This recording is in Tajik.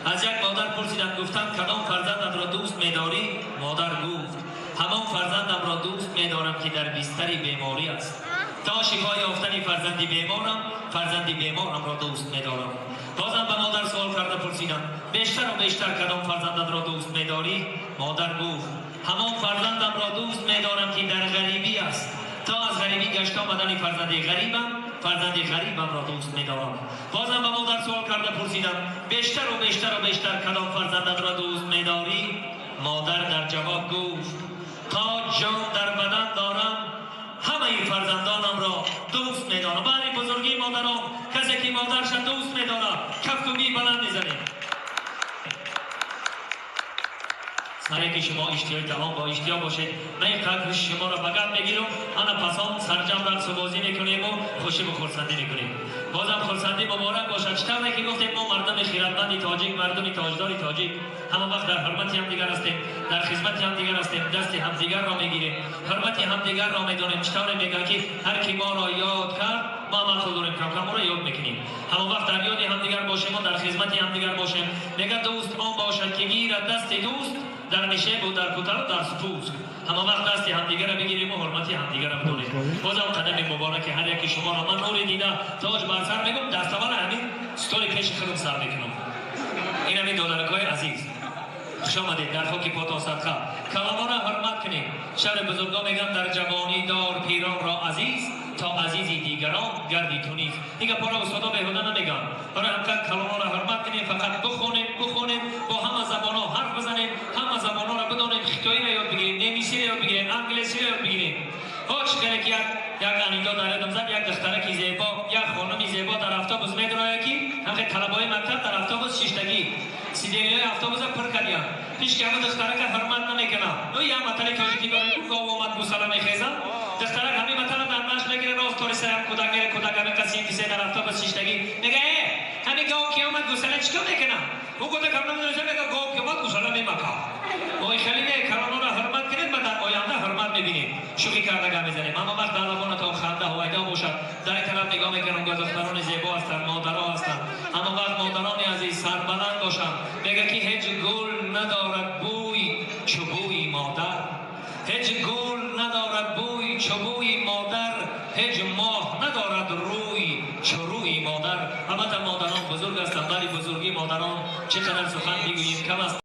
Аз як модар пурсиданд, гуфтанд кадом фарзандатро дӯст медорӣ? Модар гуфт ҳамон фарзандамро дӯст медорам ки дар бистари беморӣ аст. То шифо ёфтани фарзанди беморам, фарзанди беморамро дӯст медорам. Бозам ба модар суол карда пурсиданд, бештару бештар кадом фарзандатро дӯст медорӣ? Модар гуфт ҳамон фарзандамро дӯст медорам ки дар ғарибӣ аст. То аз ғарибӣ гашта омадани фарзанди ғарибам, фарзанди ғарибамро дӯст медорам. Бозам ба модар суол карда пурсидам, бештару бештару бештар кадом фарзандатро дӯст медорӣ? Модар дар ҷавоб гуфт то ҷон дар бадан дорам ҳамаи фарзандонамро дӯст медорам. Баҳри бузургии модарон, касе ки модарша дӯст медорад, кафкӯбии баланд мезанем. Саре ки шумо иштиёи таом бо иштиё бошед, ман ин қадр шуморо ба гап мегирам, ана пасон сарҷам рақсу бозӣ мекунему хушиву хурсандӣ мекунем. Бозам хурсандӣ муборак бошад. Чӣ тавре ки гуфтем, мо мардуми хиратманди тоҷик, мардуми тоҷдори тоҷик ҳама вақт дар ҳурмати ҳамдигар ҳастем, дар хизмати ҳамдигар ҳастем, дасти ҳамдигарро мегирем, ҳурмати ҳамдигарро медонем. Чӣ тавре мегӯянд ки ҳар ки моро ёд кард, мо амал худ дорем, кам-кам моро ёд мекунем. Ҳама вақт дар ёди ҳамдигар бошем, мо дар хизмати ҳамдигар бошем. Мегӯяд дӯст он бошад ки гирад дасти дӯст, дар нишебу дар кутару дар спуск. Ҳама вақт дасти ҳамдигарро бигирему ҳурмати ҳамдигарро бидонем. Бозам қадами мубораки ҳар яки шуморо ман нури дида тоҷ бар сар мегӯм, даставвал ҳамин столи пеши худам сар мекунам. Ин ҳамин додаракҳои азиз, хуш омадед дар хоки потон садқа. Каломонро ҳурмат кунем. Шаҳри бузургон мегӯям дар ҷавонӣ дор пиронро азиз, то азизи дигарон гарди ту низ. Ин гапҳоро устодо беҳуда намегӯям. Барои ҳамқадр каломонро ҳурмат кунем, фақат бихонем, бихонем, бо ҳама забонҳо ҳарф бизанем, ҳама забонҳоро бидонем, хитоиро ёд бигирем, немисиро ёд бигирем, англисиро ёд бигирем. Ҳоч хеле ки як анекдот дар ёдам зад, як духтараки зебо, як хонуми зебо дар автобус медарояд ки ҳамхел талабаҳои мактаб дар автобус шиштагӣ, сидениҳои автобусро пур кардиям. Ҳеч ки ҳамон духтарака ҳурмат намекунад. Ӯ як матали тоҷикӣ дорад, гов омад гусала мехезад. Духтарак ҳамин матала дар нашт мегирад, рост тори сарам кӯдак мере, кӯдак ҳамин қасим фисе дар автобус шиштагӣ. Мега э, ҳамин гов ки омад гусала чӣ кор мекунад? Ӯ кӯдак ҳам намедонист, мега гов ки омад гусала мемакад. Ой хеле не, калонҳоро ҳурмат кунед ва дар оянда ҳурмат мебинед. Шӯхӣ карда гап мезанем. Ҳама вақт дар лабонатон ханда ҳувайдо бошад. Дар ин тараф нигоҳ мекунам, ки духтарони зебо ҳастанд, модаро ҳастанд. Ҳама вақт модарони азиз сарбаланд бошанд. Мега ки ҳеҷ гул надорад бӯй чу бӯи модар, ҳеҷ гул надорад бӯй чу бӯи модар, ҳеҷ моҳ надорад рӯй чу рӯи модар. Албатта модарон бузург ҳастанд, вале бузургии модарон чӣ қадар сухан бигӯем кам аст.